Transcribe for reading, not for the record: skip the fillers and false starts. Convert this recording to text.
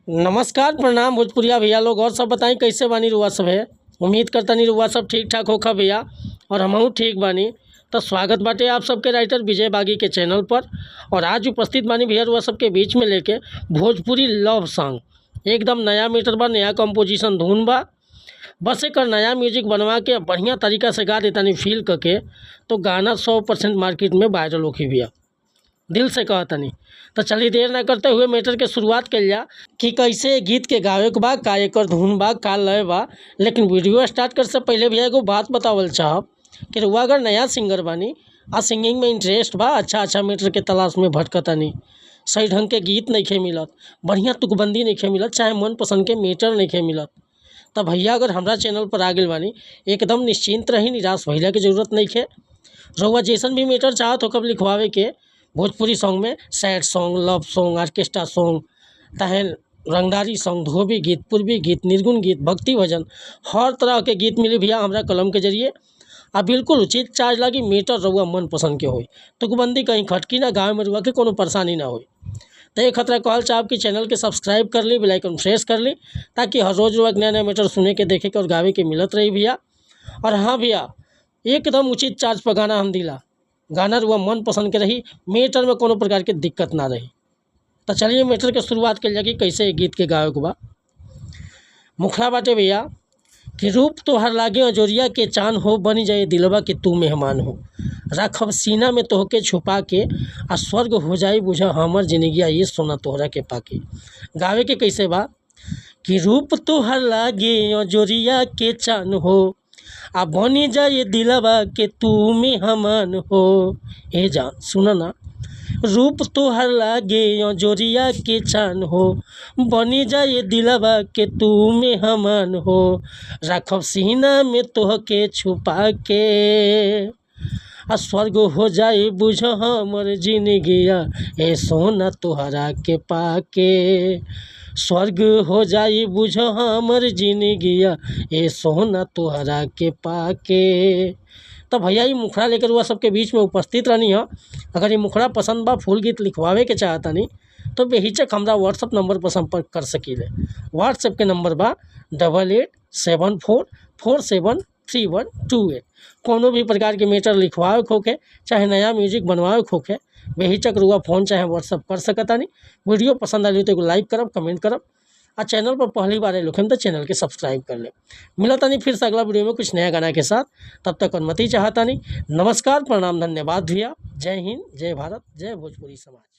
नमस्कार प्रणाम भोजपुरिया भैया लोग। और सब बताई कैसे बानी रुआ सब है। उम्मीद करतानी रुआ सब ठीक ठाक होखा भैया, और हमहू ठीक बानी। तो स्वागत बाटे आप सबके राइटर विजय बागी के चैनल पर। और आज उपस्थित बानी भैया रुआ सबके बीच में लेके भोजपुरी लव सॉन्ग। एकदम नया मीटर बा, नया कंपोजिशन धुन बा। बस एक नया म्यूजिक बनवा के बढ़िया तरीका से गा देतानी फील करके, तो गाना 100% मार्केट में वायरल होखी भैया, दिल से कहतनी। तो चलिए देर ना करते हुए मैटर के शुरुआत कइल जा कि कैसे गीत के गावे के बा, का एकर धुन बा, का लय बा। लेकिन वीडियो स्टार्ट करे से पहले भैया एगो बात बतावल चाहब कि रुआ अगर नया सिंगर बानी आ सिंगिंग में इंटरेस्ट बा, अच्छा अच्छा मैटर के तलाश में भटकतानी, सही ढंग के गीत नइखे मिलत, बढ़िया तुकबंदी नइखे मिलत, चाहे मनपसंद के मैटर नइखे मिलत, तो भैया अगर हमरा चैनल पर आ गइल बानी एकदम निश्चिंत रही, निराश भइला के जरूरत नइखे। रउआ जैसन भी मैटर चाहत हो कब लिखवावे के भोजपुरी सॉन्ग में, sad song, love song, orchestra song, तहन रंगदारी सॉन्ग, धोबी गीत, पूर्वी गीत, निर्गुण गीत, भक्ति भजन, हर तरह के गीत मिली भैया हमरा कलम के जरिए। आ बिल्कुल उचित चार्ज लगी, मीटर रउआ मन पसंद के होई, तुकबंदी कहीं खटकी ना, गाँव में रउआ के कोनो परेशानी ना होई। तो ये खतरा कहल चाहब कि चैनल के सब्सक्राइब कर ली, बेल आइकन प्रेस कर ली, ताकि हर रोज़ रउआ के नया नया मैटर सुने के, देखे के और गावे के मिलत रही भैया। और हाँ भैया, एकदम उचित चार्ज पर गाना हम दिला, गाना रुआ मन पसंद के रही, मैटर में कोनो प्रकार के दिक्कत ना रही। तो चलिए मैटर के शुरुआत कइल जा कि कैसे गीत के गावे के बा। मुखड़ा बाटे भैया कि रूप तोहर लागे अजोरिया के चांद हो, बन जाए दिलवा के तू मेहमान हो, रखब सीना में तोहके छुपा के, आ स्वर्ग हो जाए बुझा हमर जिंदगिया ये सोना तोहरा के पाके। गावे के कैसे बा कि रूप तोहर लागे अजोरिया के चांद हो, आ बनी जाए दिलवा के तू मेहमान हो। ए जान सुन ना, रूप तोहर लागे अजोरिया के चान हो, बनी जाए दिलवा के तू मेहमान हो, रखब सीना में तोहके छुपा के, आ स्वर्ग हो जाए बुझ हमर जिंदगिया ए सोना तोहरा के पाके, स्वर्ग हो जाए बुझ हमर जिंदगिया ए सोना तोहरा के पाके। तो भैया ये मुखड़ा लेकर हुआ सबके बीच में उपस्थित रहनी है। अगर ये मुखड़ा पसंद बा, फुल गीत लिखवावे के चाहतानी, तो बेहिचक हमरा व्हाट्सअप नंबर पर संपर्क कर सकीले। व्हाट्सएप के नंबर बा 8874 47 3128। कोनो भी प्रकार के मैटर लिखवावे के होखे, चाहे नया म्यूजिक बनवावे के होखे, बेहिचक रुआ फ़ोन चाहे व्हाट्सअप कर सकतानी। वीडियो पसंद आइल तो एगो लाइक करब, कमेंट करब, आ चैनल पर पहली बार आइल होखेम तो चैनल के सब्सक्राइब कर ले। मिलतानी फिर से अगला वीडियो में कुछ नया गाना के साथ, तब तक अनुमति चाहतानी। नमस्कार, प्रणाम, धन्यवाद भैया। जय हिंद, जय भारत, जय भोजपुरी समाज।